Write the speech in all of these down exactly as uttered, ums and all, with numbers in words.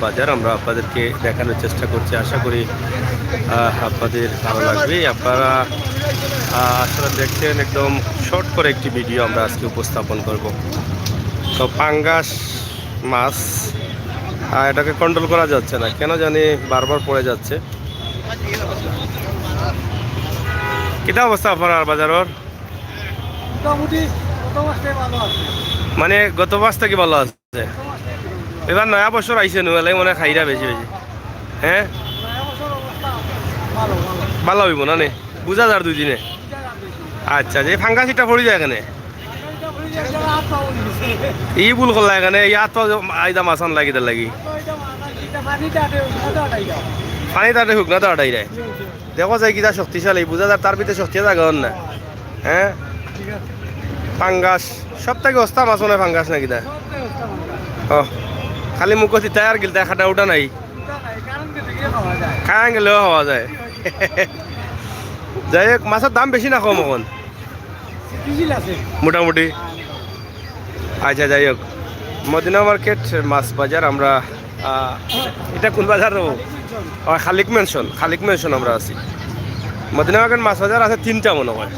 বাজার আমরা আপনাদেরকে দেখানোর চেষ্টা করছি। আশা করি আহ, আপনাদের ভালো লাগবে। আপনারা আহ, আসলে দেখছেন একদম শর্ট করে একটি ভিডিও আমরা আজকে উপস্থাপন করব। তো পাঙ্গাস মাছ, আহ, এটাকে কন্ট্রোল করা যাচ্ছে না, কেন জানি বারবার পড়ে যাচ্ছে। কিতা অবস্থা আপনার বাজারর? মোটামুটি গত মাস থেকে ভালো আছে। মানে গত মাস থেকে ভালো আছে? এবার নয়া বছর আইছে নু, এলাই মনে হয় খাইরা বেশি বেশি। হ্যাঁ, নয়া বছর অবস্থা ভালো, ভালো। ভালো হইব না নে? বুঝা যার দুই দিনে। আচ্ছা, যে ফাঙ্গাসিটা পড়ি যায় এখানে। এই ভুল করলা এখানে, এই আত পাও আইদা মাছ আনলা কিতার লাগি? পানি তাতে হুক না তো আটাই যায়। দেখো যাই কিতা শক্তিশালী, বুঝা যার তার ভিতরে শক্তি জাগা অর না। হ্যাঁ, পাঙ্গাস সব থেকে ওস্তা মাছ মনে হয় পাঙ্গাস না কিতা? ও, খালি মুখো তিতায় আর গিলতায়, খাটা উঠা নাই। খাওয়া গেলেও হওয়া যায়। যাই হোক, মাছের দাম বেশি না কম এখন? মোটামুটি। আচ্ছা, যাই হোক, মদিনা মার্কেট মাছ বাজার আমরা, আহ, এটা কোন বাজার রে? ও, খালিক মেনশন, খালিক মেনশন আমরা আছি। মদিনা মার্কেট মাছ বাজার আছে তিনটা মনে হয়,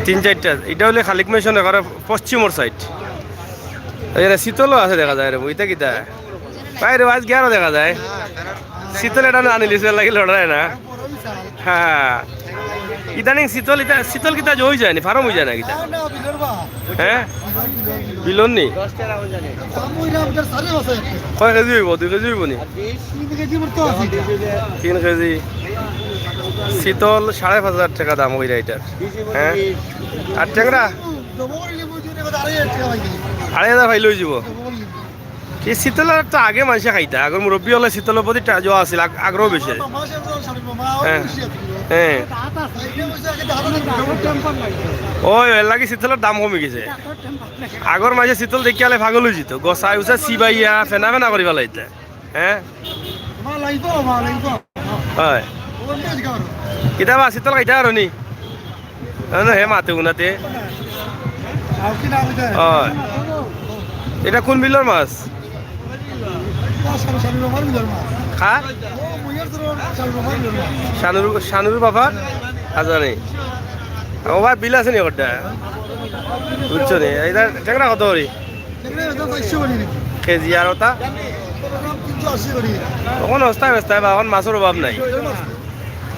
তিন চারটা। এটা হলে খালিক মেনশন একেবারে পশ্চিমর সাইড। এখানে শীতলও আছে দেখা যায় রে, ওইটা কিতা? ভাই রে, আজ গিয়ারও দেখা যায়। শীতল এটা না আনিলিস, এর লাগি লড়াই না। হ্যাঁ, ইদানিং শীতল, ইতা শীতল কিতা যে হয়ে যায়নি, ফার্ম হয়ে যায় না কিতা? হ্যাঁ, বিলন নি। কয় কেজি হইব? দুই কেজি হইব নি? তিন কেজি। শীতল সাড়ে পাঁচ হাজার টাকা দাম হইরা এটার। হ্যাঁ, আর ট্যাংরা আড়াই হাজার পাইলে হয়ে যাব। এই শীতল আর তো আগে মানুষে খাইতা, আগর মুরব্বী হলে শীতলর প্রতি টা-, জোয়া আছিল, আগ-, আগ্রহ বেশি। হ্যাঁ, হ্যাঁ। ওই, এর লাগি শীতলর দাম কমি গেছে। আগর মাঝে শীতল দেখিয়ালে পাগল হয়ে যেত, গোসাই উসা সিবাইয়া ফেনা ফেনা করি ফেলাইতে। হ্যাঁ, হয়। কিতাবা শীতল খাইতা আর নি? না, না, হে মাতে উনাতে। হয়। এটা কোন বিলর মাছ? হ্যাঁ? শানুর, শানুর বাবার? আচ্ছা, নেই। ও ভাই, বিল আছে নি ওটা? বুঝছো নি? এটা ট্যাংরা কত করি? কেজি আর ওটা? তখন হস্তায় হস্তায় বা এখন মাছের অভাব নাই।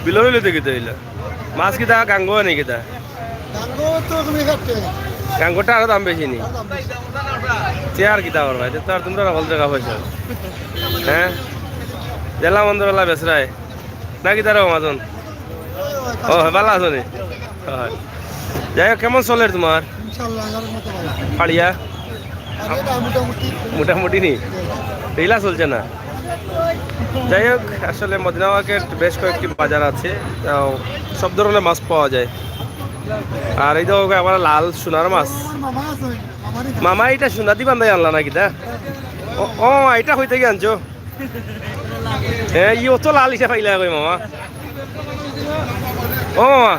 বিলো বিলো দেখিতে হইল। মাছ কিতা গাঙ্গো নি কিতা? গাঙ্গোটা আরো দাম বেশি নি? তে আর কিতা করবা? এটা তো আর তোমরা রাখল টাকা পয়সা। হ্যাঁ? জেলা মন্দিরওয়ালা বেসরায়। না কিতা রে মাজন? ও, ভালো আছো নি? হয়। যাই হোক, কেমন চলের তোমার? ইনশাআল্লাহ, আল্লাহর মতো ভালো। পাড়িয়া? আরে না, মোটামুটি। মোটামুটি নি? ঢিলা চলছে না? যাই হোক, আসলে মদিনা মার্কেট বেশ কয়েকটি বাজার আছে, তাও সব ধরনের মাছ পাওয়া যায়। আর এই দেখো, আবার লাল সোনার মাছ। আমার মামা আছে, মামারই মামা, এটা সোনাদি বান্ধাই আনলা না কিতা? ও, ও, এটা কই থাকি আনছো? হ্যাঁ, ই অত লাল ইটা পাইলা কই মামা? ও মামা,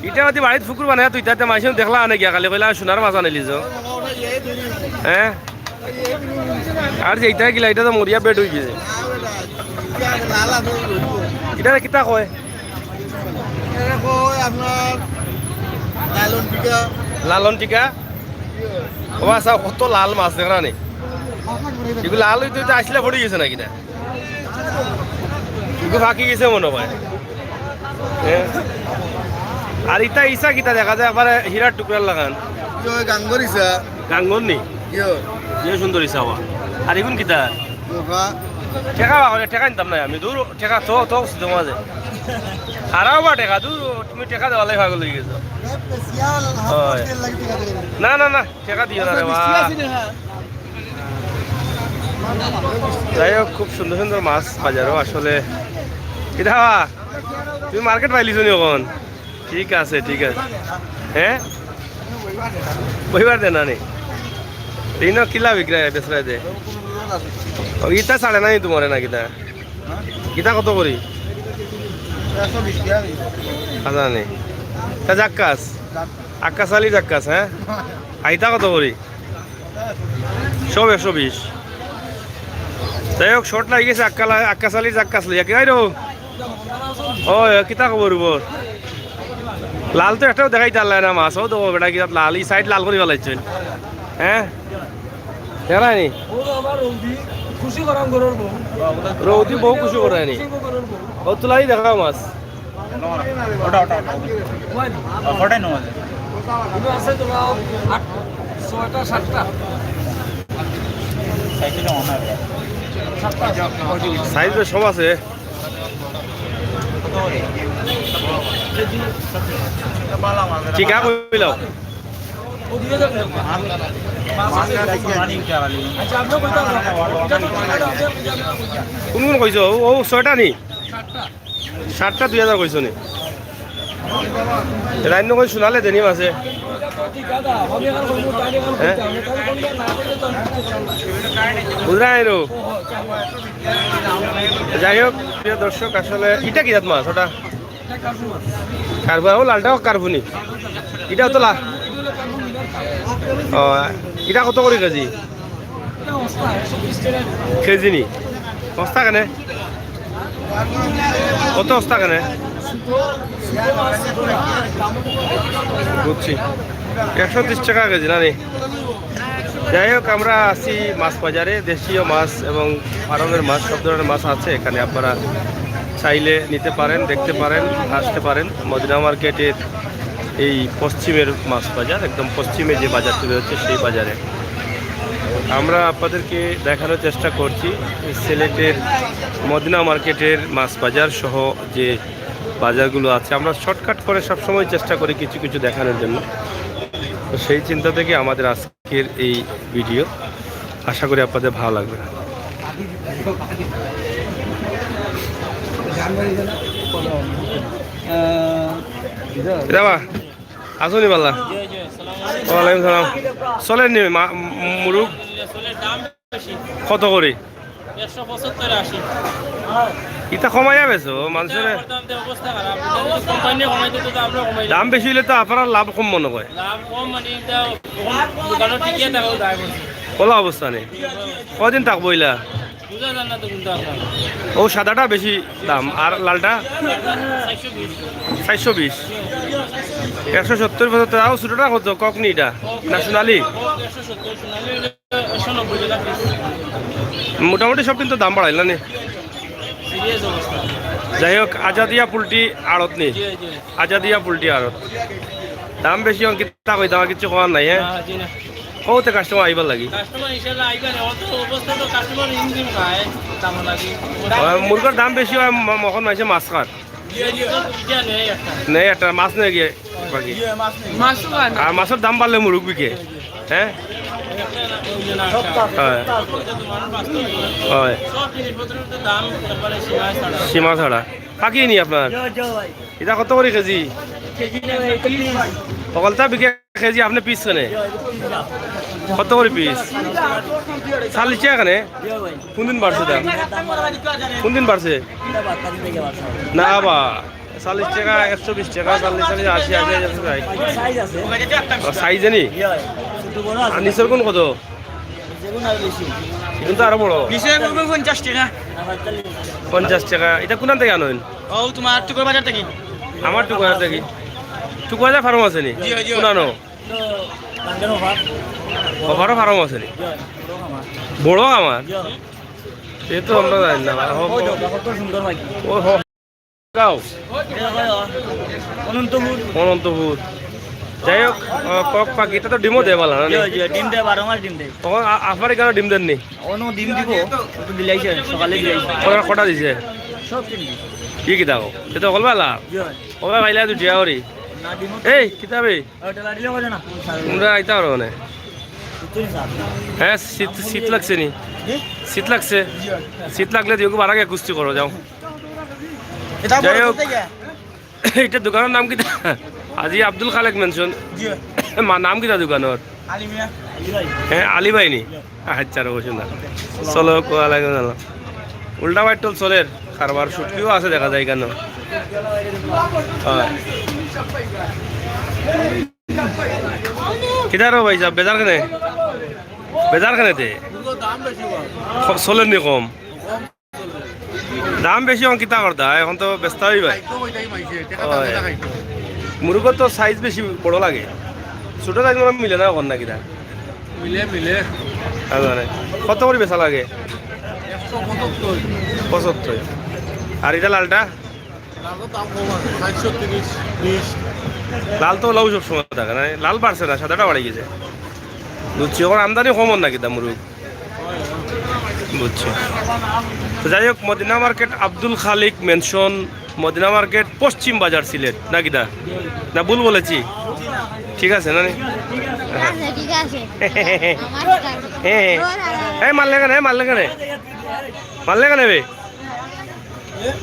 ইটা মাতি বাড়িত ফুকুর বানায় তুই, তাতে মাইসে দেখলা অনে গিয়া, খালি কইলা সোনার মাছ আনিলিছো। হ্যাঁ? আর যে ইটা কিলা, ইটা তো মরিয়া বেড হয়ে গেছে। ইটা কিতা কয়? এটা কয় আপনার লালন টিকা। লালন টিকা? ও আচ্ছা, কত লাল মাছ দেখরা নি? এগুলো লাল হইতে হইতে আসলে পড়ে গেছে নাকি না? এগুলো ফাঁকি গেছে মনে হয়। হ্যাঁ। আর ইটা ইসা কিতা দেখা যায়, একবারে হীরার টুকরার লাখান। ইয়ো, গাঙ্গর ইসা। গাঙ্গর নি? ইয়ো। ইয়ে সুন্দর ইসা হওয়া। আর এগুন কিতা? টোকা। টেকা বাবা, টেকা নিতাম না আমি। দূর, টেকা তো, তো, তো মাঝে। হারাও বা টেকা, দূর, তুমি টেকা দেওয়ালাই পাগল হয়ে গেছো। স্পেশাল হাফ হয়। তেল লাগি টেকা দেবে। না, না, না, টেকা দিও না রে বা। যাই হোক, খুব সুন্দর সুন্দর মাছ বাজারও আসলে। কিতা বা? তুমি মার্কেট পাইলিছো নি এখন? ঠিক আছে, ঠিক আছে। হ্যাঁ? বইবার দে না নি? ঋণ কিলা বিক্রয় বেচরায় দে? ও, ইটা ছাড়ে নাই তোমারে না কিতা? কিতা কত করি? আচ্ছা নি। তা জাক্কাস? আক্কাস আলী জাক্কাস, হ্যাঁ? আইতা কত করি? সব একশো বিশ। যাই হোক, শর্ট লাগি গেছে আক্কালা-, আক্কাস আলীর জাক্কাস লইয়া। কিতা রে? ও, কিতা খবর উবর? লাল তো একটাও দেখাইতারলায় না মাছ। ও দেখো বেটা, কিতা লাল, ই সাইড লাল করি ফালাইছইন। হ্যাঁ? দেখায়নি? ও বাবা, রৌদি, খুশি করাম ঘরর বউ। রৌদি বউ খুশি করায়নি? খুশি করাম ঘরর বউ। ও তুলাই দেখা মাছ। ওটা, ওটা, ওটা। ওই। ওটাই নেওয়া যায়। এগুলো আছে তোরা আট, ছয়টা, সাতটা। সাইজে তো মনে হয়। সাতটা। সাইজ তো সব আছে। কত করে? কেজি। ঠিক আছে, কইলাও। ও দুই হাজার। আচ্ছা, আপনিও কইতে পারবেন। কোন কোন কইছো? ও, ও ছয়টা নি? সাতটা। সাতটা দুই হাজার কইছো নি? রাইন নগর শুনালে দেনি মাসে। হ্যাঁ? বুঝরা আইরো। যাই হোক, প্রিয় দর্শক, আসলে ইটা কি জাত মাছ ওটা? কার্পু, ও লালটাও কার্পুনি। ইটাও তো লা-, ও, ইটা কত করি কেজি? কেজি নি? বস্তা কেনে? কত বস্তা কেনে? বুঝছি, একশো তিরিশ টাকা কেজি না নি? যাই হোক, আমরা আছি মাছ বাজারে, দেশীয় মাছ এবং ফার্মের মাছ, সব ধরনের মাছ আছে এখানে। আপনারা চাইলে নিতে পারেন, দেখতে পারেন, আসতে পারেন। মদিনা মার্কেটের এই পশ্চিমের মাছ বাজার, একদম পশ্চিমে যে বাজারটি রয়েছে সেই বাজারে। আমরা আপনাদেরকে দেখানোর চেষ্টা করছি সিলেটের মদিনা মার্কেটের মাছ বাজার সহ যে বাজারগুলো আছে। আমরা শর্টকাট করে সবসময় চেষ্টা করি কিছু কিছু দেখানোর জন্য। তো সেই চিন্তা থেকে আমাদের আজকের এই ভিডিও, আশা করি আপনাদের ভালো লাগবে। আহ, এটা বা, আসুনি বাল্লা। ওয়ালাইকুম সালাম। চলেননি মা-, মুরুগ? কত করি? একশো পঁচাত্তর, আশি। ইটা কমাইয়া বেচো, মানুষের অবস্থা খারাপ। কোম্পানি কমাইতে তো আমরা কমাই। দাম বেশি হইলে তো আপনার লাভ কম মনে হয়। লাভ কম মানে এটা দোকানে টিকিয়ে থাকা যায় বলছি। খোলা অবস্থা নেই। কদিন থাকবো ইলা? বুঝা যায় না তো কোনটা আপনার। ও সাদাটা বেশি দাম, আর লালটা? চারশো বিশ। চারশো বিশ। একশো সত্তর পঁচাত্তর। আর ছোটটা কত? কক নি এটা? না সোনালি? একশো সত্তর, সোনালি হইলে একশো নব্বই টাকা পিস। মোটামুটি সব কিন্তু দাম বাড়াইল না নি? সিরিয়াস অবস্থা। যাই হোক, আজাদিয়া পোল্ট্রি আড়ত নি? জি, জি। আজাদিয়া পোল্ট্রি আড়ত। দাম বেশি অন কিতা কইতাম, আর কিচ্ছু করার নাই, হ্যাঁ? না, জি না। কওতে কাস্টমার আইবার লাগি? কাস্টমার ইনশাআল্লাহ আইবা রে, অত অবস্থা তো কাস্টমার ইঞ্জিন খায়, দাম লাগি। আহ, মুরগার দাম বেশি হয়, ম-, মখন মাইছে মাছ খার। জি, জি। ইটা নেই একটা। নেই একটা, মাছ নেই গিয়ে বাকি। মাছও খায় না। আর মাছের দাম বাড়লে মুরগ বিকে। হ্যাঁ? হয়। হয়। সীমা ছাড়া। পাখি নি আপনার? এটা কত করি কেজি? হকলতা বিকে কেজি, আপনি পিস কেনে? কত করি পিস? চাল্লিশ টাকা কেনে? কোন দিন বাড়ছে দাম? কোন দিন বাড়ছে? না বা, চাল্লিশ টাকা, একশো বিশ টাকা, চাল্লিশ, চাল্লিশ, আশি, আশি, আশি, আশি। ও, সাইজ নি? আর নিচের কোন কত? কিন্তু আরো বড়। নিচে পড়বে পঞ্চাশ টাকা। পঞ্চাশ টাকা। এটা কোন থেকে আনেন? ও, তোমার টুকুর বাজার থেকে। আমার টুকুর বাজার থেকে। টুকুর বাজার ফার্ম আছে নি? জি, জি। কোনানো? অফারও ফার্ম আছে নি? বড় আমার। এ তো আমরা জানি না। ও, ও, ও, ও, গাঁও? অনন্তপুর। অনন্তপুর। যাই হোক, আহ, কক পাখি, এটা তো ডিমও দেয় বালা, না? জি, জি, ডিম দেয়, বারো মাস ডিম দেয়। তখন আ-, আপনার এখানে ডিম দেননি? অন্য ডিম দিব, একটু দিলাইছে, সকালে দিলাইছে। কটা, কটা দিছে? সব ডিম দিছে। কি কি দাও? এটা তো হকলবেলা? জি। ওরা বাইলা দুটিয়া করি। না, ডিম। এই, কিতাবে? ওটা লাড়িলে করে না। তোমরা আইতা পারো না। বুঝছেন স্যার? হ্যাঁ, শীত, শীত লাগছে নি? জি? শীত লাগছে? জি। শীত লাগলে দিও, বারাকে কুস্তি করো, যাও। এটা যাই বড় হোক। কোথায় গিয়া? এটা দোকানের নাম কিতা? আজি আব্দুল খালেক মেনশন। জি। মা, নাম কিতা দোকানের? আলী মিয়া। হ্যাঁ, আলী ভাই নি? আচ্ছা, রবো শুনলাম। চলো, ওয়ালাইকুম সালাম। উল্টা বাইটল চলের কারবার, শুটকিও আছে দেখা যায় কেন? হয়। কিদার ও ভাই সাহেব, বেজার কেনে? বেজার কেনে তে? খ-, চলের নি কম? দাম বেশি অখন কিতা করতা, অখন তো বেচতা অইবায়। খাইতো ওইটাই মাইছে, টেকা দাম অয়। এটা খাইতো। মুরুগর তো সাইজ বেশি বড় লাগে, ছোট সাইজ মনে অয় মিলে না অখন না কিতা? মিলে, মিলে। আর মানে কত করি বেচা লাগে? একশো পঁচাত্তর। পঁচাত্তর। আর ইটা লালটা? লালটার দাম কম আছে, ষাইট, সত্তর, বিশ। লাল তো লাউ সবসময় থাকে না, লাল বাড়ছে না, সাদাটা বাড়ি গেছে। বুঝছি, অখন আমদানি কম অর না কিতা মুরুগ? বুঝছি। তো যাই হোক, মদিনা মার্কেট, আব্দুল খালিক মেনশন, মদিনা মার্কেট, পশ্চিম বাজার, সিলেট, না কিতা? না, ভুল বলেছি? ঠিক আছে না নি? ঠিক আছে, ঠিক আছে। আমার ঠিক আছে। হ্যাঁ। এই মারলে কেনে? এই মারলে কেনে? মারলে কেনে বে?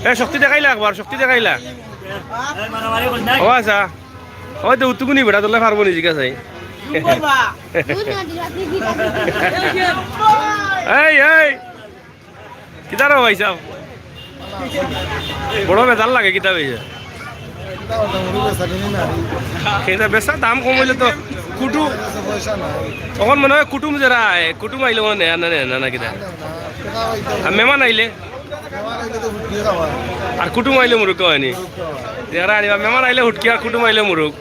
এ, শক্তি দেখাইলা একবার, শক্তি দেখাইলা। ও আচ্ছা, ওই তো উত্তুকুনি বেটা, তোলে পারবো নি, জিজ্ঞাসা নাই। এই, এই, কিতা রে ভাই সাহেব? বড় বেজার লাগে কিতা অইছে? কিতা বেচা দাম কম অইলে তো কুটুম, তখন মনে অয় কুটুম যেরা আয়, কুটুম আইলে মনে অয় নেয় না, নেয় না, না কিতা? আর মেহমান আইলে? আর কুটুম আইলে মুরুগ খাওয়ায়নি। যেরা আনিবা, মেহমান আইলে হুটকি আর কুটুম আইলে মুরুগ।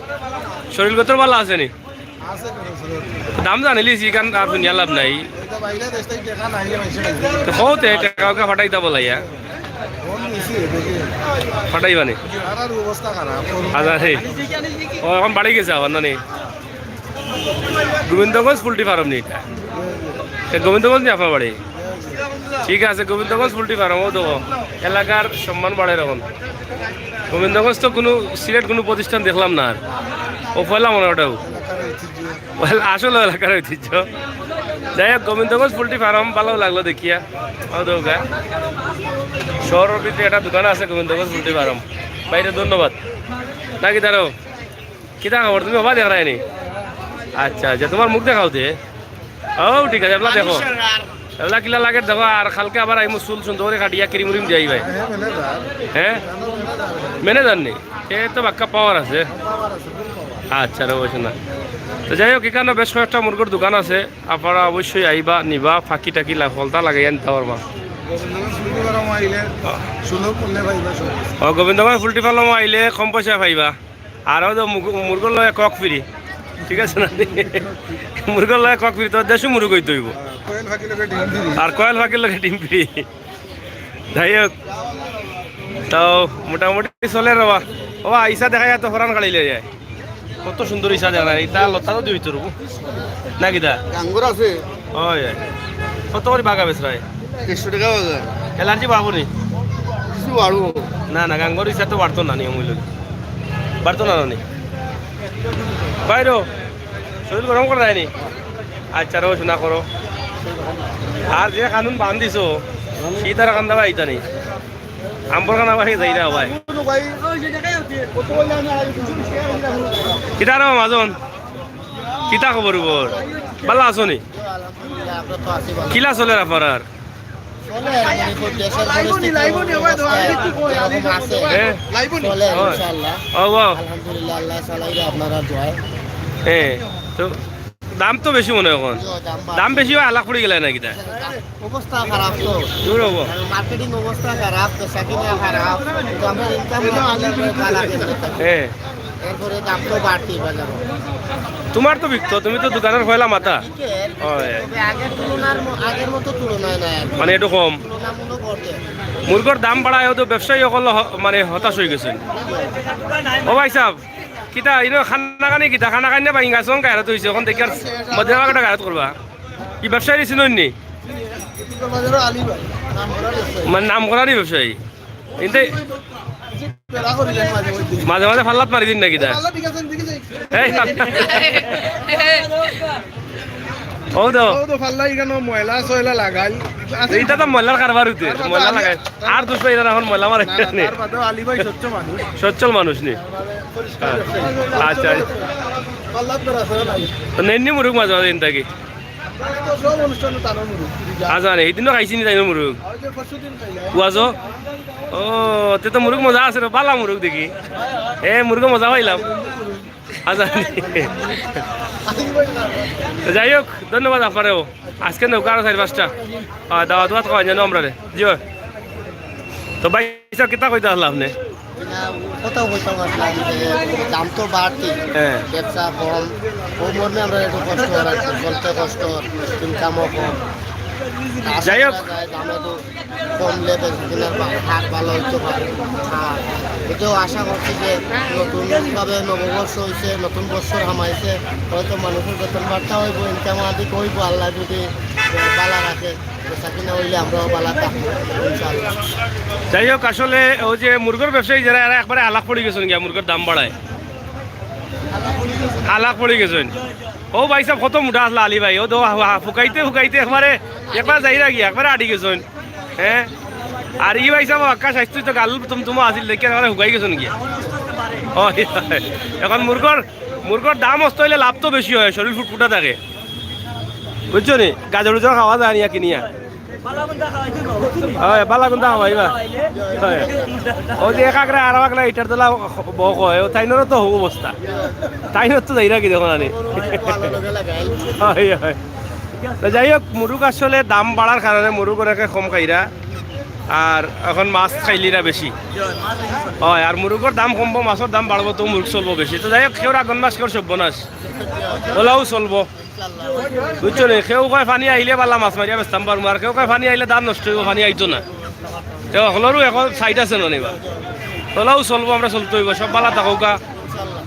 শরীর গতর ভালা আছে নি? দাম জানিলিছি, কারণ আর হুনিয়া লাভ নাই। তো কও তে, টেকা ওকে ফাটাইতা বলাইয়া। ফাটাইবা নি? আচ্ছা, হে। ও, অখন বাড়ি গেছে আবার, না নি? গোবিন্দগঞ্জ পোল্ট্রি ফার্ম নি ইটা? এ, গোবিন্দগঞ্জ নি আপনার বাড়ি? ঠিক আছে, গোবিন্দগঞ্জ পোল্ট্রি ফার্ম, ও দেখো, এলাকার সম্মান বাড়ের অখন। গোবিন্দগঞ্জ তো কুনু, সিলেট কুনু প্রতিষ্ঠান দেখলাম না আর। ও পয়লা মনে অয় ওটাও। Well, আসলে এলাকার ঐতিহ্য। যাই হোক, গোবিন্দগঞ্জ পোল্ট্রি ফার্ম ভালা লাগলো দেখিয়া। ও দেখো গা। শহরর ভিতরে একটা দোকান আছে গোবিন্দগঞ্জ পোল্ট্রি ফার্ম। ভাইরে ধন্যবাদ। না কিতা রো? কিতা খবর? তুমি হবা দেখরায় নি? আচ্ছা, আচ্ছা, তুমার মুখ দেখাও দে। ও, ঠিক আছে, এবলা দেখো। এবলা কিলা লাগে দেখো, আর কালকে আবার আইমু চুল সুন্দর করি কাটিয়া ক্রিম উরিম দিয়া আইবায়। হ্যাঁ? ম্যানেজার নি? এ তো বাক্কা পাওয়ার আছে। আচ্ছা, রো, বসো না। তো যাই হোক, ইখানো বেশ কয়েকটা মুরগর দোকান আছে, আপনারা অবশ্যই আইবা, নিবা, ফাঁকি টাকি লা-, ফলতা লাগাইয়া নিতা পারবা। গোবিন্দগঞ্জ পোল্ট্রি ফার্ম আইলে সুলভ মূল্যে পাইবা সব। ও, গোবিন্দগঞ্জ পোল্ট্রি ফার্ম আইলে কম পয়সায় পাইবা। আর অউ যে মুগ-, মুরগর লগে কক ফ্রি, ঠিক আছে না? মুরগর লগে কক ফ্রি, তো দেশি মুরগ অইতে অইবো। কোয়েল পাখির লগে ডিম ফ্রি। আর কোয়েল পাখির লগে ডিম ফ্রি। যাই হোক, তো মোটামুটি চলের রে বা। ও বা, ইছা দেখাইয়া তো ফরান কাড়িলাই যায়। কত সুন্দর ইছা দেখা যায়, ইটা লতা তো দুই তরু। না কিতা? গাঙ্গুর আছে। অয়, অয়। কত করি বাগা বেচরায়? দেড়শো টেকা বাগা। অ্যালার্জি বাড়বো নি? কিছু বাড়বো। না, না, গাঙ্গুর ইছা তো বাড়তো না, নিয়ম অইলো। বাড়তো না, না নি? বাইরো, শরীর গরম করি দেয় নি? আচ্ছা, রো, শোনা করো। আর যে কানুন বান্ধিছো, শীত আর কান্দা ভাই ইতা নি। আম্বর কান্দা ভাই যাই না ভাই। কিতা রে মাজন? কিতা খবর খবর? ভালা আছো নি? কিলা চলের আপনার? চলের, মানে, খুব দেশের পরিস্থিতি অনুযায়ী অবস্থা যেরকম আছে, হ্যাঁ। চলের, অয়। ইনশাআল্লাহ। ও, ও। আলহামদুলিল্লাহ, আল্লাহ চালাইবে আপনারা দোয়ায়। হ্যাঁ, তো দাম তো বেশি মনে অয় অখন। জি, দাম বাড়ছে। দাম বেশি অয়, হালাক পড়ি গেলে না কিতা? অবস্থা খারাপ তো। দূর হবো। আর মার্কেটিং অবস্থা খারাপ, বেচাকিনা খারাপ। তো আমরা ইনকাম মার্কেটিং খারাপ। হ্যাঁ। এরপরে দাম তো বাড়তি বাজারো। তুমার তো বিকতো, তুমি তো দোকানর পয়লা মাথা। বিকের, অয়। তবে আগের তুলনার ম-, আগের মতো তুলনায় নাই আর কি। মানে একটু কম। তুলনামূলক অর্ধেক। মুরগর দাম বাড়ায় তো ব্যবসায়ী অকল হ-, মানে হতাশ অই গেছইন। ও ভাই সাহেব, কিতা, ইনো খানা খানি কিতা, খানা খাইন না ভাই, গাছ গায়রাত অইছে, অখন দেখি আর মধ্যে একটা গায়রাত করবা। কি ব্যবসায়ী চিনইন নি? বাজারো আলী ভাই, নাম করা ব্যবসায়ী। মানে নাম করারই ব্যবসায়ী। ইনতে বেড়া করি দেন মাঝে মধ্যে। মাঝে মাঝে ফাল্লাত মারি দিন না কিতা? ফাল্লা ঠিক আছে, দেখি যাই। এই, ও তো। ও তো ফাল্লা ইখানো ময়লা সয়লা লাগাই। ইটা তো ময়লার কারবার অইতে, ময়লা লাগাই। আর দুষ পাই না, অখন ময়লা মারে না, না, তার বাদেও আলী ভাই স্বচ্ছ মানুষ। সচ্ছল মানুষ নি? পরিষ্কার ব্যবসায়ী। আচ্ছা। ফাল্লাত বেড়া সয়লা নাই। তো নেননি মুরুগ মাঝে মাঝে ইন থাকি? তো সব অনুষ্ঠানে তানর মুরুগ। আচ্ছা, নে, হিদিনও খাইছি নি তাইনর মুরুগ? ওই যে পরশু দিন খাইলাম। ওয়াজো? ও, তে তো মুরুগ মজা আছে রে, বালা মুরুগ দেখি। এ, মুরুগ মজা পাইলাম। আচ্ছা। তো যাই হোক, ধন্যবাদ আপনারেও। আজকে নৌকা আরো চাইর পাঁচটা। আহ, দাওয়াত দাওয়াত খাওয়াই জানো আমরা রে। জি ভাই। তো ভাই, কিতা কইতা আছলা আপনে? না, কথা কইতাম আছলাম যে দাম তো বাড়তি, হ্যাঁ। ব্যবসা কম, ও মর্মে আমরা একটু কষ্ট অর, আর কি, চলতে কষ্ট, ইনকামও কম। আশা যাই হোক। করা যায় দাম একটু কমলে বেচা কিনার বা-, হার ভালো হইতে পারে। আর এটাও আশা করছি যে নতুনভাবে নববর্ষ হইছে, নতুন বছর হামাইছে, হয়তো মানুষের বেতন বার্তা হইব, ইনকাম আদি হইব, আল্লাহ যদি, আহ, ভালা রাখে, বেচা কিনা হইলে আমরাও ভালা থাকবো, ইনশাআল্লাহ। যাই হোক, আসলে ওই যে মুরগর ব্যবসায়ী যারা, এরা একবারে হালাক পড়ি গেছইন গিয়া, মুরগর দাম বাড়ায় হালাক পড়ি গেছইন। ও ভাই সাহেব, কত মোটা আছলা আলী ভাই, ও তো হা-, হা-, ফুকাইতে ফুকাইতে একবারে, একবারে যাইরা গিয়া, একবারে আটি গেছইন। হ্যাঁ, আর ই ভাই সাহেব, আক্কা স্বাস্থ্য তো গাল তুম তুমা আছিল, দেখি একবারে হুকাই গেছইন গিয়া। ও, এখন মুরগর, মুরগর দাম অস্ত হইলে লাভ তো বেশি হয়, শরীর ফুটফুটা থাকে, বুঝছো নি? গাজর উজর খাওয়া যায় নিয়া কিনিয়া। হয়, বালা কুন্তা খাওয়াইবা? হয়। ও যে এক আকরা আর এক আকরা ইটার তলা বক হয়, ও তাইনরও তো হউ অবস্থা। তাইনর তো যাইরা কি দেখো না নি? হয়, হয়। তো যাই হোক, মুরুগ আসলে দাম বাড়ার কারণে মুরুগ অনেকে কম খাইরা, আর এখন মাছ খাইলিরা বেশি। হয়, আর মুরুগর দাম কমবো, মাছর দাম বাড়বো, তো মুরুগ চলবো বেশি। তো যাই হোক, কেউর আগন মাস, কেউর সর্বনাশ, ওলাও চলবো। বুঝছো নি? কেউ কয় পানি আইলে বালা মাছ মারিয়া বেচতাম পারমু, আর কেউ কয় পানি আইলে ধান নষ্ট হইব, পানি আইতো না। তে হকলরও এখন সাইড আছে না নিবা। তোলাও চলবো, আমরা চলতে হইব, সব বালা থাকউকা।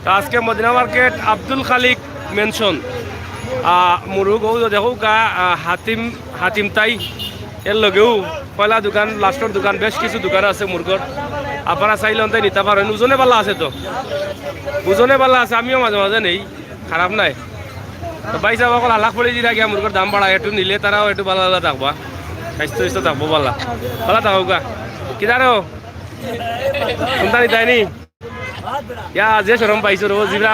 তো আজকে মদিনা মার্কেট, আব্দুল খালিক মেনশন, আহ, মুরুগ, ও দেখউকা, আহ, হাতিম, হাতিম তাই, এর লগেও পয়লা দোকান, লাস্টর দোকান, বেশ কিছু দোকান আছে মুরগর। আপনারা চাইলে অন্তাই নিতা পারেন, ওজনে বালা আছে তো, ওজনে বালা আছে, আমিও মাঝে মাঝে নেই। খারাপ নাই। তো ভাই সাহেব, অকল হালাক পড়ি দিরা গিয়া মুরগর দাম বাড়ায়, একটু নিলে তারাও একটু বালা বালা থাকবা, স্বাস্থ্য সুস্থ থাকবো, বালা বালা থাকউকা। কিদারো? কুন্তা নিতায় নি? ইয়া, যে শরম পাইছো রে, ও জিবরা।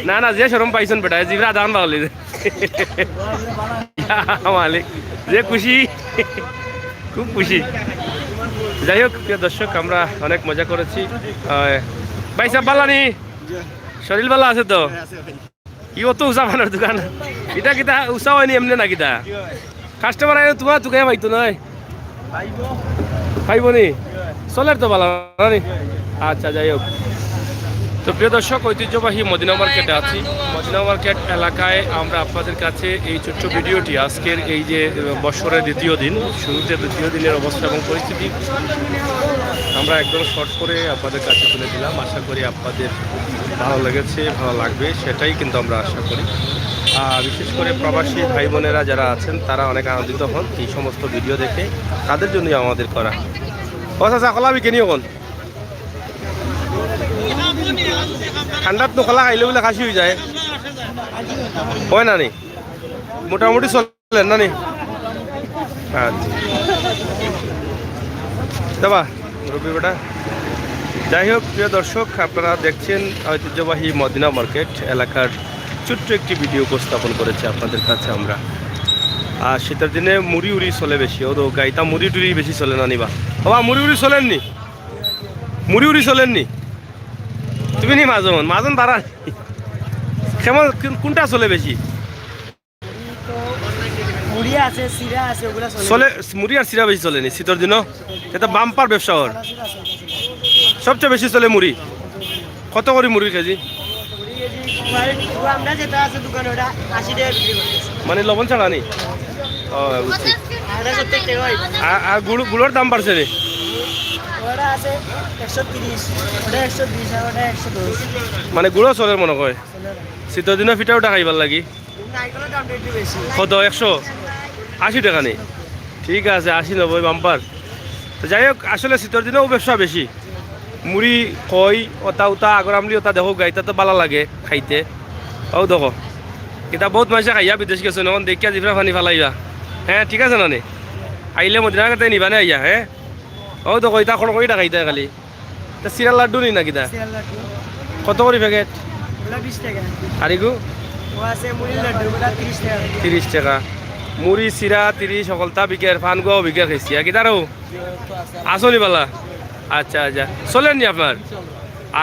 না, না, যে শরম পাইছন বেটা, জিবরা দান বাউলি। ইয়া, মালিক, যে খুশি, খুব খুশি। যাই হোক, প্রিয় দর্শক, আমরা অনেক মজা করেছি। আহ, ভাই সাহেব, বালা নি? শরীর বালা আছে তো? ই অত উষা পানর দোকান। ইটা কিতা উষা অয়নি এমনে না কিতা? কাস্টমার আইলে তুমার তুকাইয়া পাইতো নায়। পাইবো নি? চলের তো বালা না নি? আচ্ছা, যাই হোক। তো প্রিয় দর্শক, ঐতিহ্যবাহী মদিনা মার্কেটে আছি। মদিনা মার্কেট এলাকায় আমরা আপনাদের কাছে এই ছোট্ট ভিডিওটি, আজকের এই যে, আহ, বছরের দ্বিতীয় দিন, শুরুতে দ্বিতীয় দিনের অবস্থা এবং পরিস্থিতি আমরা একদম শর্ট করে আপনাদের কাছে তুলে দিলাম। আশা করি আপনাদের ভালো লেগেছে, ভালো লাগবে, সেটাই কিন্তু আমরা আশা করি। আহ, বিশেষ করে প্রবাসী ভাই বোনেরা যারা আছেন, তারা অনেক আনন্দিত হন এই সমস্ত ভিডিও দেখে, তাদের জন্যই আমাদের করা। ও চাচা, কলা বিকেনি অখন? ঠান্ডাত তো কলা খাইলে বুলে খাসি অই যায়, অয় না নি? মোটামুটি চলে। চলেন না নি? আচ্ছা। যাবা, রবি বেটা। যাই হোক, প্রিয় দর্শক, আপনারা দেখছেন ঐতিহ্যবাহী মদিনা মার্কেট এলাকার ছোট্ট একটি ভিডিও উপস্থাপন করেছি আপনাদের কাছে আমরা। আর শীতের দিনে মুড়ি উড়ি চলে বেশি, ও তো গাইতা মুড়ি টুড়ি বেশি চলে না নিবা। বাবা, মুড়ি উড়ি চলেননি? মুড়ি উড়ি চলেননি? তুমি নি মাজন, মাজন বাড়া। কেমন, কোন-, কোনটা চলে বেশি? মুড়ি আছে, চিরা আছে, ওগুলা চলে। চলে, মুড়ি আর চিরা বেশি চলেনি শীতর দিনও? এটা বাম্পার ব্যবসা অর। সবচেয়ে বেশি চলে মুড়ি। কত করি মুড়ির কেজি? মুড়ি কেজি, আমরা যেটা আছে দোকানে, ওটা আশি টাকা বিক্রি করতেছি। মানে লবণ ছাড়া নি? ও, বুঝছি। আর ওটা সত্তর টাকা হয়। আর, আর গুড়, গুড়র দাম বাড়ছে নি? ওটা আছে একশো তিরিশ, ওটা একশো বিশ, আর ওটা একশো দশ। মানে গুড়ও চলের মনে কয়? চলের। শীতর দিনও পিঠা উঠা খাইবার লাগি? নারিকেলের দামটা একটু বেশি। কত? একশো? আশি টাকা নি? ঠিক আছে, আশি নব্বই বাম্পার। তো যাই হোক, আসলে শীতর দিনেও ব্যবসা বেশি। মুড়ি, কই, ওতা উতা, আগর আমলি ওতা দেখো গাইতা তো বালা লাগে খাইতে। ও দেখো, ইতা বহুত মানষে খাইয়া বিদেশ গেছে, অখন দেখিয়া জিভরা পানি ফালাইবা। হ্যাঁ, ঠিক আছে না নি? আইলে মদিনা গেতে নিবা না আইয়া, হ্যাঁ? ও দেখো, ইতা কড়কড়ি টাকা ইতা খালি। তা চিরার লাড্ডু নি না কিতা? চিরার লাড্ডু। কত করি প্যাকেট? ওগুলা বিশ টাকা। আর ইগু? ও আছে মুড়ির লাড্ডু, ওগুলা তিরিশ টাকা। তিরিশ টাকা। মুড়ি, চিরা তিরিশ, হকলতা বিকের, পান গুয়াও বিকের খাইছি। আর কিতারও? আসো নি বালা? আচ্ছা, আচ্ছা। চলের নি আপনার?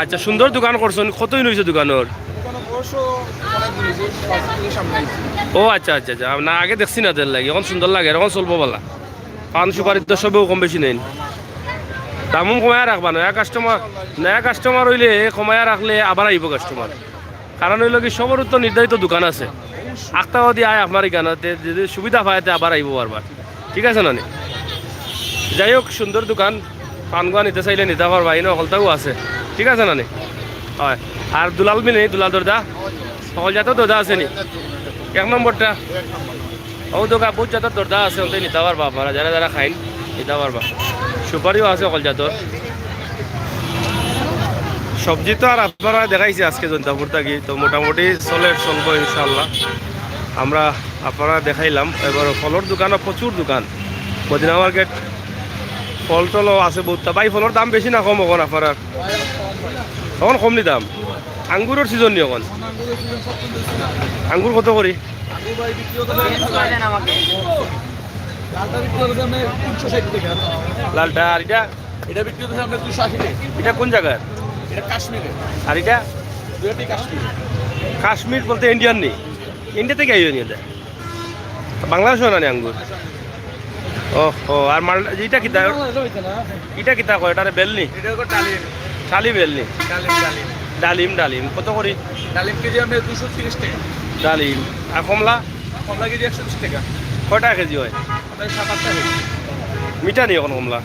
আচ্ছা, সুন্দর দোকান করছইন। কতদিন অইছে দোকানর? অনেক দিন হয়েছে, পাঁচ দিন সামনে আইছি। ও আচ্ছা, আচ্ছা, আচ্ছা। না, আগে দেখছি না, এর লাগি অখন সুন্দর লাগে, অখন চলবো বালা। পান সুপারি তো সবেউ কম বেশি নেইন, দামও কমাইয়া রাখবা। নয়া কাস্টমার, নয়া কাস্টমার অইলে কমাইয়া রাখলে আবার আইবো কাস্টমার। কারণ অইলো কি, সবরউ তো নির্ধারিত দোকান আছে। আখতা যদি আয় আপনার ইখানো, তে যদি সুবিধা পায়, তে আবার আইবো বারবার। ঠিক আছে না নি? যাই হোক, সুন্দর দোকান, পানগুয়া নিতা চাইলে নিতা পারবা, ইনো হকলতাউ আছে। ঠিক আছে না নি? অয়। আর দুলাল মিয়া নি, দুলাল দরদা, হকল জাতর দরদা আছে নি? এক নম্বরটা। অউ দেখউক্কা, বউত জাতর দরদা আছে, অন্তে নিতা পারবা আপনারা, যারা যারা খাইন, নিতা পারবা। সুপারিও আছে হকল জাতর। সবজি তো আর আপনারারে দেখাইছি আজকে জৈন্তাপুর থাকি, তো মোটামুটি চলের, চলবো ইনশাআল্লাহ। আমরা আপনারারে দেখাইলাম, এবার ফলর দোকানও প্রচুর দোকান, মদিনা মার্কেট, ফল টলও আছে বউততা। ভাই, ফলর দাম বেশি না কম অখন আপনারার? অখন কম নি দাম? আঙ্গুরর সিজন নি অখন? আঙ্গুর কত করি? লালটা বিক্রি হচ্ছে আপনার তিনশো ষাট টাকা। লালটা, আর ইটা? এটা বিক্রি হচ্ছে আপনার দুশো আশি টাকা। ইটা কোন জাগার? এটা কাশ্মীরের। আর ইটা? দুইটাই কাশ্মীর। কাশ্মীর বলতে ইন্ডিয়ার নি? ইন্ডিয়া থাকি আইবো নি ইটা? বাংলাদেশর না নি আঙ্গুর? ওহো, আর মাল, ইটা কিতা? ইটা কিতা কয়? ইটারে বেল নি? এটা হলো ডালিম। খালি বেল নি? ডালিম, ডালিম। ডালিম, ডালিম। কত করি? ডালিম কেজি আপনার দুশো তিরিশ টাকা। ডালিম। আর কমলা? কমলা কেজি একশো বিশ টাকা। কয়টা কেজি অয়? আপনার সাত আটটা কেজি। মিঠা নি অখন কমলা?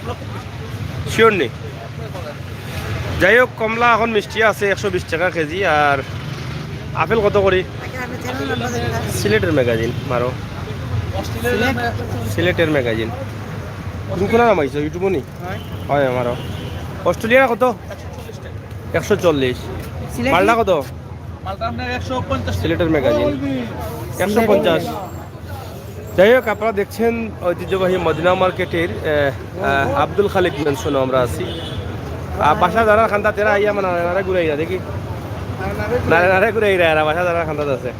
শিওর নি? যাই হোক, কমলা অখন মিষ্টি আছে একশো বিশ টাকা কেজি। আর আপেল কত করি? সিলেটের ম্যাগাজিন মারো। সিলেটের ম্যাগাজিন। তুমি কোন নাম আইছো? ইউটিউবও নি? অয়, আমারও। অস্ট্রেলিয়া কত? একশো চল্লিশ। মালটা কত? সিলেটের ম্যাগাজিন একশো পঞ্চাশ। যাই হোক, আপনারা দেখছেন ঐতিহ্যবাহী মদিনা মার্কেটের, আহ, আহ, আব্দুল খালিক মেনশনে আমরা আছি। আর বাসা যারার কান্দাত এরা আইয়া মানে নারে নারে ঘুরাইরা দেখি। নারে নারে ঘুরাইরা এরা বাসা যারার কান্দাত আছে।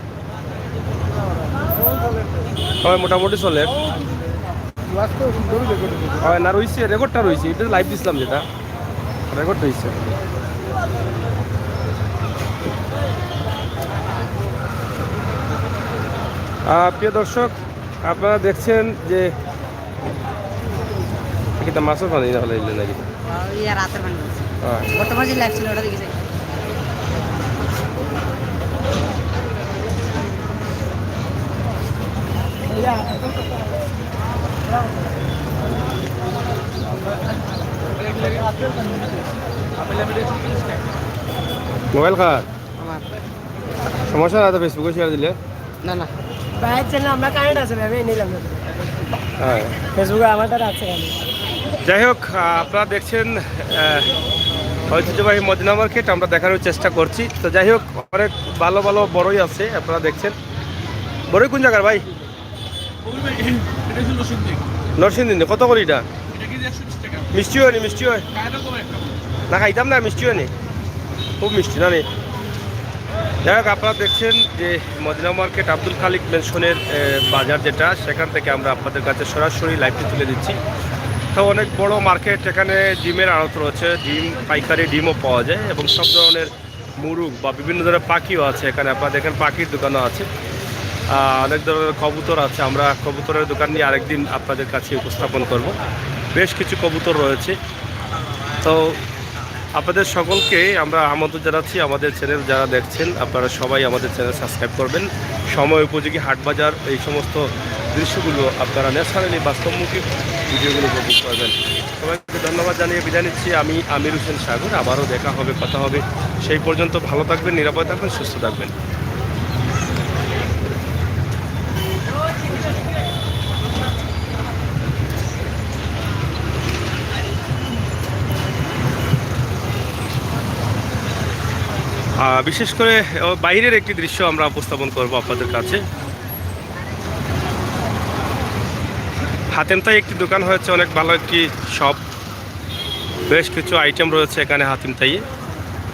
অয়, মোটামুটি চলের। অয়, না রইছে, রেকর্ডটা রইছে, ইটা লাইভ দিছিলাম যেটা, রেকর্ড রইছে। আহ, প্রিয় দর্শক, আপনারা দেখছেন যে কিতা মাছর পানি না হলে ইলে নাকি? ইয়া রাতের পানি। হ্যাঁ। বর্তমানে যে লাইভ ছিল ওটা দেখেছি। মোবাইল কার? আমার। সমস্যা না তো, Facebook-এ শেয়ার দিলে। না, না। ভাইয়ের চ্যানেল আমরা কানেক্ট আছে, ভাই, আমি নিলাম না। হ্যাঁ। Facebook-এ আমার দ্বারা আছে, আমি। যাই হোক, আহ, আপনারা দেখছেন, আহ, ঐতিহ্যবাহী মদিনা মার্কেট আমরা দেখানোর চেষ্টা করছি। তো যাই হোক, অনেক ভালো ভালো বড়ই আছে, আপনারা দেখছেন। বড়ই কোন জাগার ভাই? নরসিংদী। কত করি ইটা? মিষ্টি অয়নি, মিষ্টি অয়? না, খাইতাম না, মিষ্টি অয়নি? খুব মিষ্টি না নি? যাই হোক, আপনারা দেখছেন যে মদিনা মার্কেট আব্দুল খালিক মেনশনের, এ, বাজার যেটা, সেখান থেকে আমরা আপনাদের কাছে সরাসরি লাইভটি তুলে দিচ্ছি। তো অনেক বড় মার্কেট, এখানে ডিমের আড়ত রয়েছে, ডিম, পাইকারি ডিমও পাওয়া যায় এবং সব ধরনের মুরুগ বা বিভিন্ন ধরনের পাখিও আছে এখানে। আপনারা দেখেন, পাখির দোকানও আছে, আহ, অনেক ধরনের কবুতর আছে। আমরা কবুতরের দোকান নিয়ে আরেকদিন আপনাদের কাছে উপস্থাপন করব। বেশ কিছু কবুতর রয়েছে। তো আপনাদের সকলকে আমরা আমন্ত্রণ জানাচ্ছি, আমাদের চ্যানেল যারা দেখছেন, আপনারা সবাই আমাদের চ্যানেল সাবস্ক্রাইব করবেন। সময় উপযোগী হাট বাজার, এই সমস্ত দৃশ্যগুলো আপনারা ন্যাচারালি বাস্তবমুখী ভিডিওগুলো উপভোগ করবেন। সবাইকে ধন্যবাদ জানিয়ে বিদায় নিচ্ছি। আমি আমির হোসেন সাগর। আবারও দেখা হবে, কথা হবে। সেই পর্যন্ত ভালো থাকবেন, নিরাপদে থাকবেন, সুস্থ থাকবেন। আহ, বিশেষ করে, আহ, বাইরের একটি দৃশ্য আমরা উপস্থাপন করব আপনাদের কাছে। হাতেম তাই একটি দোকান হয়েছে, অনেক ভালো একটি শপ, বেশ কিছু আইটেম রয়েছে এখানে হাতেম তাইয়ে,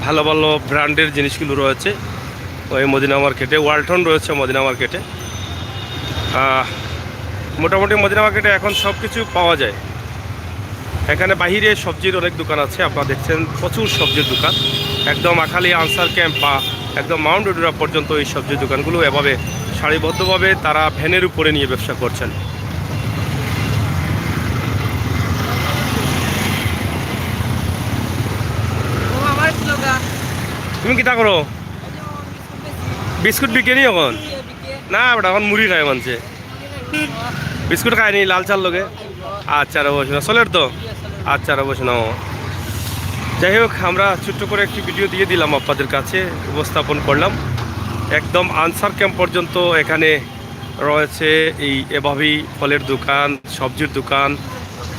ভালো ভালো ব্র্যান্ডের জিনিসগুলো রয়েছে ওই মদিনা মার্কেটে। ওয়ালটন রয়েছে মদিনা মার্কেটে। আহ, মোটামুটি মদিনা মার্কেটে এখন সব কিছু পাওয়া যায়। এখানে বাইরে সবজির অনেক দোকান আছে, আপনারা দেখছেন প্রচুর সবজির দোকান। একদম আখালি আনসার ক্যাম্প বা একদম মাউন্ট ডুডুরা পর্যন্ত এই সবজির দোকানগুলো এভাবে সারিবদ্ধভাবে তারা ভ্যানের উপরে নিয়ে ব্যবসা করছেন। তুমি কিতা করো? বিস্কুট বিকে নি এখন? না বেটা, এখন মুড়ি খায় মানষে। বিস্কুট খায়নি লাল চার লগে? আচ্ছা রে, বসো না, চলের তো? আচ্ছা রে, বসো না। যাই হোক, আমরা ছোট্ট করে একটি ভিডিও দিয়ে দিলাম আপনাদের কাছে, উপস্থাপন করলাম। একদম আনসার ক্যাম্প পর্যন্ত এখানে রয়েছে এই এভাবেই ফলের দোকান, সবজির দোকান,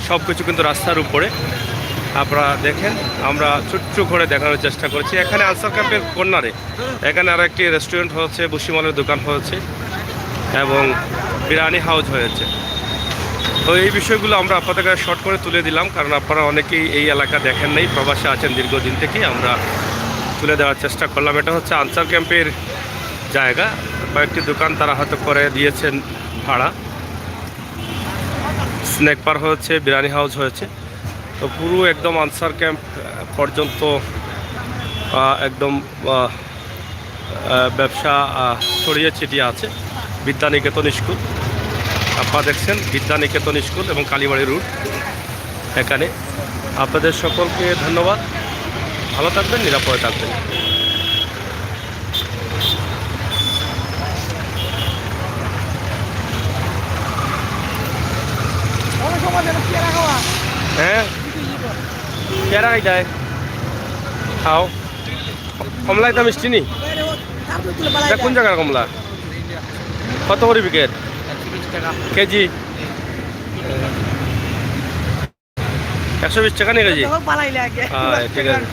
সব কিছু কিন্তু রাস্তার উপরে। আপনারা দেখেন, আমরা ছোট্ট করে দেখানোর চেষ্টা করছি। এখানে আনসার ক্যাম্পের কর্নারে এখানে আরো একটি রেস্টুরেন্ট হয়েছে, ভুসিমালের দোকান হয়েছে এবং বিরিয়ানি হাউস হয়েছে। তো এই বিষয়গুলো আমরা আপনাদের কাছে শর্ট করে তুলে দিলাম, কারণ আপনারা অনেকেই এই এলাকা দেখেন নাই, প্রবাসে আছেন দীর্ঘদিন থেকে, আমরা তুলে দেওয়ার চেষ্টা করলাম। এটা হচ্ছে আনসার ক্যাম্পের জায়গা, কয়েকটি দোকান তারা হয়তো করে দিয়েছেন ভাড়া। স্ন্যাক বার হয়েছে, বিরিয়ানি হাউস হয়েছে। তো পুরো একদম আনসার ক্যাম্প পর্যন্ত আহ, একদম আহ, আহ, ব্যবসা আহ, ছড়িয়ে ছিটিয়ে আছে। বিদ্যানিকেতন স্কুল, আপনারা দেখছেন বিদ্যানিকেতন স্কুল এবং কালীবাড়ি রোড। এখানে আপনাদের সকলকে ধন্যবাদ। ভালো থাকবেন, নিরাপদে থাকবেন। হ্যাঁ, পেয়ারা খাইতায়? খাও। কমলা এটা মিষ্টি নি? এটা কোন জায়গার কমলা? কত করে বিকের? কেজি? একশো বিশ টাকা নি কেজি? দেখো, বাড়াইলে আগে। হ্যাঁ, ঠিক আছে।